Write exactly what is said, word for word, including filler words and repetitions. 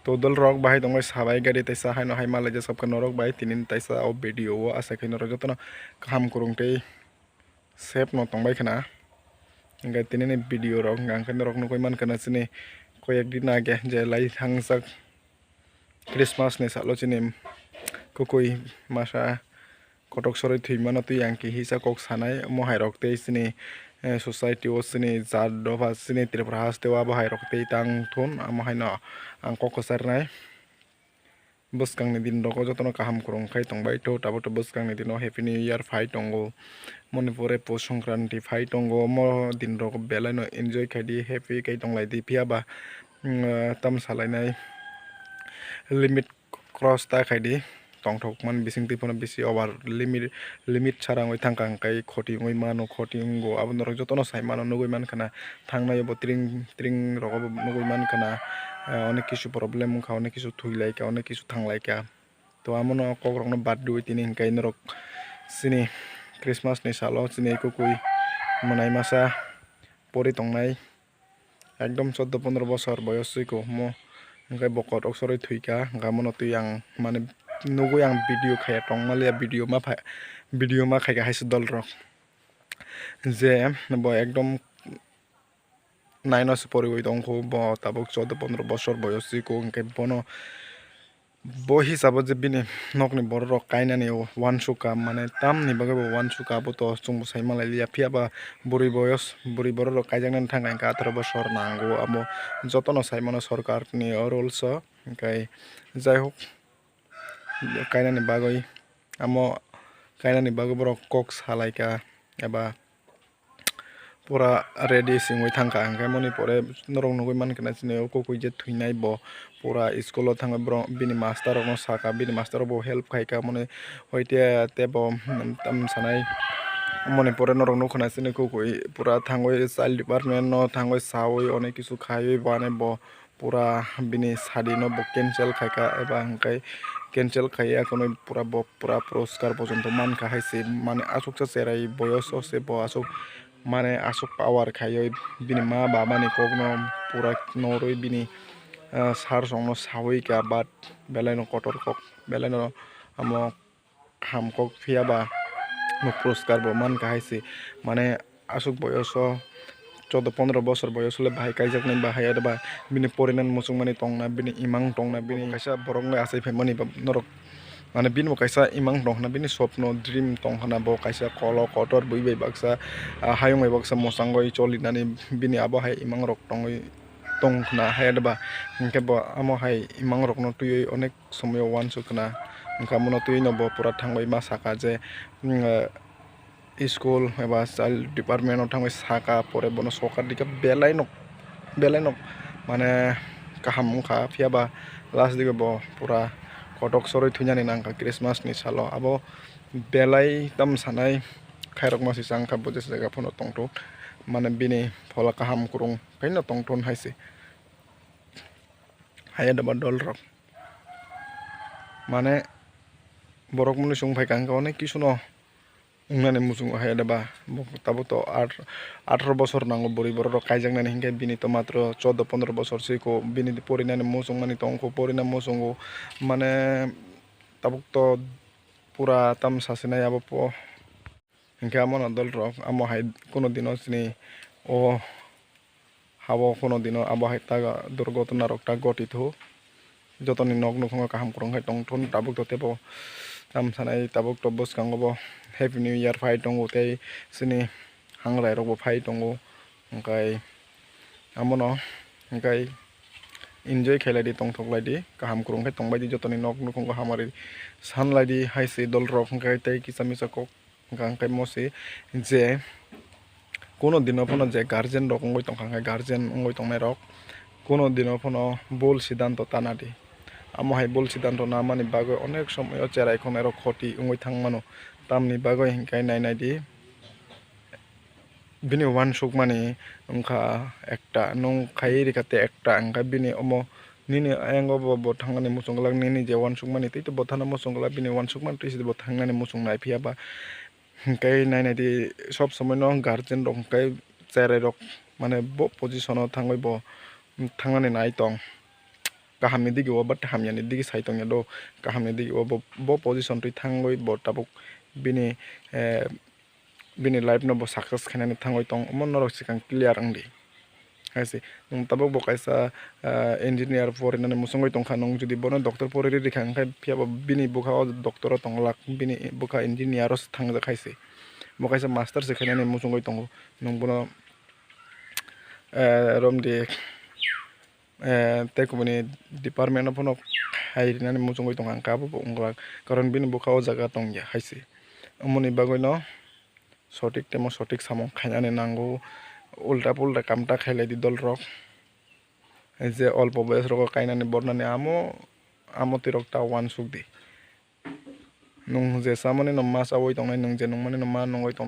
To dol rok bahai tongbai sabai gari taisa haino hai malai jasabkha norok bai tini taisa o video o, asa khe norok jotono kaham kwrwng tei safe no tongbai khna. Hingkhe tini ni video rok hingkha hingkhe norok nugui mankha na chini koyek din age je lai thangjak Christmas ni salo chini kwkwi masa kotok soroi thwi mano twi ang kihisa kok sanai omo hai rok tei chini, eh, society o chini jat dopha chini Tripura haste o abo hai rok tei tang thun omo haino ang kok kwchar nai. Bwskang ni din rogo jotono kaham kwrwng khai tongbai to, tabuk to bwskang ni dino happy new year phai tongo, moni pore pus songkranti phai tongo, omo din rogo belai no enjoy khai di, happy khai tong lai di, phiya ba, mm, tam salai nai limit cross ta khai di. Tongthok man bising twi phano bisi over limit, limit sara wngwi thangkha, hwnkhe khoti wngwi mano, khoti wngo. Abo norok jotono sai mano, nugui mankha na, thangnai bo tring tring rogo bo nugui mankha na, eh, onek kisu problem wngkha, onek kisu thwi lai kha, onek kisu thang lai kha. To amo no kok rok no bad riui tini hwnkhe norok chini Christmas ni salo chini kwkwi mwnai masa pori tongnai. Ekdom chordo pondro bosor boyos se ko mo, hingke bo kotok soroi thwika, hingke amono twi ang mane nugui ang video khaiya tongmaliya, video ma phai, video ma khaika haise dol rok, je bo ekdom nine o se poriwi tongkho, bo tabuk chordo pondro bosor boyos se ko, hingke bono Bo hisabo je bini nokni borok rok kainani uansukha, mane tamni bagwi bo uansukha, abo to chwngbo sai manlaiya. Phiya ba bwrwi boyos, bwrwi borok rok kaijaknani thangkha hwnkhe atharo bosor nango, abo jotono sai mano sorkarni o rules o. Hwnkhe jai hok, kainani bagwi, amo kainani bagwi borok kok salaikha eba pura ready se wngwi thangkha, hwnkhe moni pore norok nugui mankha na chini o kwkwi je thwinai bo pura school o thangwi borok bini master rokno sakha, bini master rok bo help khaikha moni hoite tebo tam sanai. Moni pore norok nukha na chini kwkwi pura thangwi child department no thangwi sawi onek kisu khaiwi bo ane bo pura bini sadi no bo cancel khaikha eba hwnkhe cancel khaiya khwnwi pura bo pura puraskar pojonto mankha hai se, mane aswksa cherai boyos o se bo aswk mane aswk power khaiwi bini ma baba ni kok no pura norwi bini, ah, sir song no sawi kha, but belai no kotor kok, belai no amo kaham kok phiya ba bo puraskar bo mankha hai se, mane aswk boyos o chordo pondro bosor boyos o le bahai kaijaknai, bahai aro ba bini porinani muchungmani tongna, bini imang tongna, bini kaisa borok le achai phaimani ba norok, mane bini bo kaisa imang tong khna, bini sopno dream tong khna, bo kaisa kolo kotor bui bai baksa, ah, hayung bai baksa mwchangwi cholinani bini abo hai imang rok tongwi tong khna hai ba, hinkhe bo amo hai imang rokno twiwi onek somoyo uansuk khna, hwnkhe amono twiwi no bo pura thangwi ma sakha je, mm, school eba child department o thangwi sakha, pore bono sokha dikhe belai no, belai no mane kaham wngkha, phiya ba last digi bo pura kotok soroi thwinani nangkha Christmas ni salo. Abo belai tam sanai khairokma se changkha, bo jesa jaga phano tongthok, mane bini phola kaham kwrwng khaino tongthon hai se. Haiya doba dol rok mane borok mwnwi chwng phaikha hwnkhe onek kisu no wngnani muchungo haiya doba. Bo tabuk to at-, atharo bosor nango bwrwi borok rok kaijaknani, hinkhe bini to matro chordo pondro bosor se ko, bini porinani muchungmani tongkho, porina muchungo mane tabuk to pura tam sasinai abo po. Hinkhe amo no dol rok amo hai kuno dino chini o habo kuno dino abo hai ta durgotona rok ta goti thu. Jotoni nok nukhungo kaham kwrwng khe tong thun, tabuk to tebo tam sanai, tabuk to bwskango bo happy new year phai tongo tei chini hangrai rok bo phai tongo. Hwnkhe amono hwnkhe enjoy khailai di, tongthok lai di, kaham kwrwng khe tongbai di, jotoni nok nukhungo hamari san lai di hai se dol rok. Hwnkhe tei kisa misa kok hwnkha hwnkhe mo se je kuno dino phano je guardian rok wngwi tongkha, hwnkhe guardian wngwi tongnai rok kuno dino phano bul sidanto ta na di. Amo hai bul sidanto na mani bagwi onek somoyo cherai khonai rok khoti wngwi thang mano, tamni bagwi hwnkhe nai nai di. Bini uansukmani wngkha ekta, nwng khai rikha tei ekta wngkha bini omo nini ayang o bo, bo thangnani muchung glak, nini je uansukmani tei bo thangna muchung glak, bini uansukmani twi se bo thangnani muchung nai phiya ba. Hwnkhe nai nai di, sob somoi no guardian rok hwnkhe cherai rok mane bo position o thangwi bo thangnani nai tong. kahamni digi o, but hamyani digi sai tongya do, kahamni digi o bo, bo position twi thangwi bo tabuk bini, eh, bini life no bo success khainani thangwi tong, omo norok swkang clear wngdi. Hai se, nwng tabuk bo kaisa, ah, engineer porinani muchungwi tongkha, nwng jodi bono doctor poriri rikha, hwnkhe phiyaba bini bwkha o doctor o tonglak, bini bwkha engineer o se thangjak hai se. Bo kaisa master se khainani muchungwi tongo, nwng bono, eh, romdi, eh, tei kubuni department o phano khai rinani muchungwi tongkha, hwnkhe abo bo wngkha, karon bini bwkha o jaga tongya hai se. Omoni bagwi no sotik temo sotik samung khainani nango, ulta pulta kam ta khailai di dol rok. Je olpo boyos rogo kainani bornani amo, amo twi rok ta uansuk di. Nwng je chamani no ma chawi tongnai, nwng je nungmani no ma nungwi tong.